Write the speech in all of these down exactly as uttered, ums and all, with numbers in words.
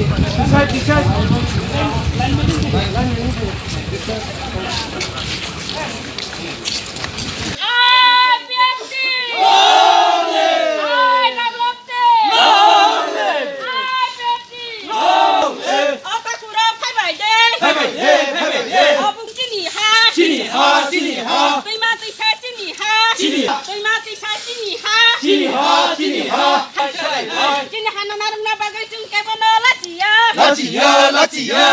Otakhurok phaibai de. Phaibai de, phaibai de. Obung chini ha. Chini ha, chini ha. Twima twisa chini ha. Chini ha. Twima twisa chini ha. Chini ha, chini ha. Chini ha no narwkna bagwi chwng kebono lachiya. Lachiya, lachiya.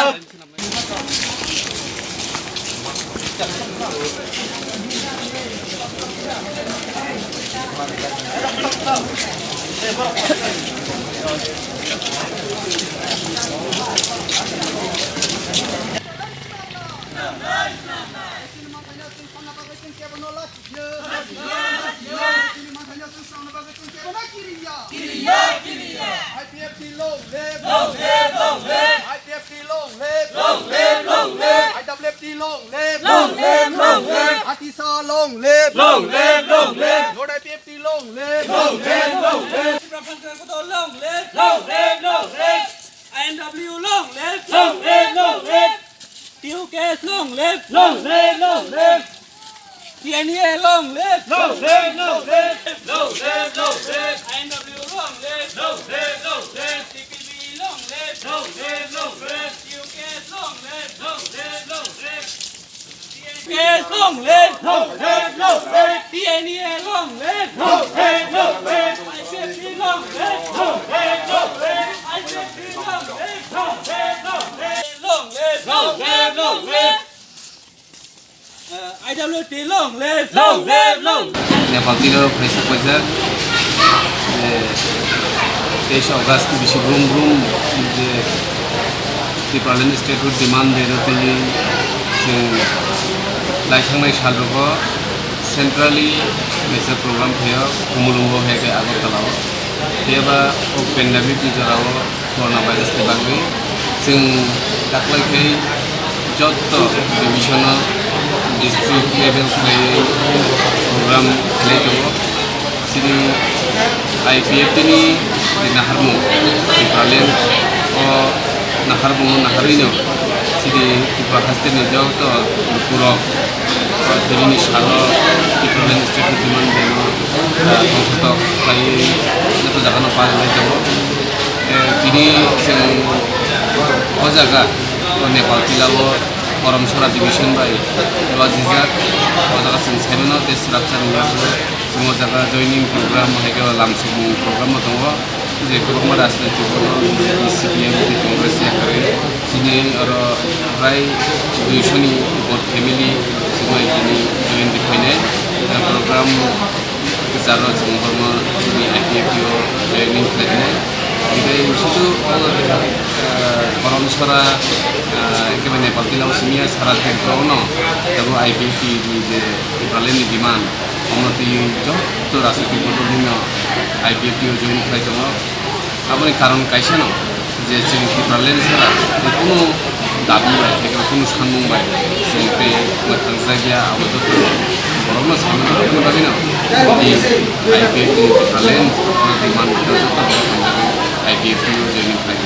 I P F T long live! Long live, long live! I P F T long live! Long live, long live! I W F T long live! Long live, long live! Atisa long live! Long live, long live! Lord I P F T long live! Long live, long live! Long live, long live! I N W long live! Long live, long live! T U K S long live! Long live, long live! T N E A long live! Long live, long live! Long live, long live! I N W long live! Long live, long live! T P B long live! Long live, long live! T U K S long live! Long live, long live! T U K S long live! Long live, long live! T N E A long live! Long live, long live! I P F T long live! Long live, long live! I P F T long live! Long live, long live! Long live, long live! I W T long live! Long live, long live! Nepal tiro phaisa phaisa, eh, teis August bisi brum brum je Tipraland statehood demand de rw twi chwng lai thangnai sal rogo centrally kaisa program khaio Khumulwngo hai khe Agartala o. Phiya ba o pandemic ni jora o Corona virus ni bagwi chwng daklai khai jotto division o district level khlaiwi program khlai tongo. Chini I P F T ni naharmung Tipraland o naharmung naharwino chini Tripura haste ni jotto lukurok tini ni salo Tipraland state ni demand beno tongthotok khlaiwi joto jaga no parilai tongo. Eh, tini chwng o jaga, o Nepal tila o Korom Sora division bai eba jijak, o jaga chwng sai mano tei swrapsa rwya bo chwng o jaga joining program hai khe lamsokmung program bo tongo, je kwbangma rajnoitik dol, B J P, C P M, tei Congress yakarwi chini oro prai duisho ni upor family chwng bai tini join rwphainai, eh, program kwcharo chwng borokno chini I P F T o joining khlainai. Hinkhe sudu o, eh, Korom Sora, eh, hinkhe Nepal tila o simi ya sara Tripura o no tabo I P F T ni je Tipraland ni demand, omo twi joto rajnitik bodol ni no I P F T o join khlai tongo. Aboni karon kaisa no, je chini Tipraland sara, je kunu dabi bai, eba kunu sanmung bai, chini tei mwthangjakya, abo joto borokno sanmung rokni bagwino, I P F T ni Tipraland, demand joto borok hamjakgwi I P F T o joining khlai.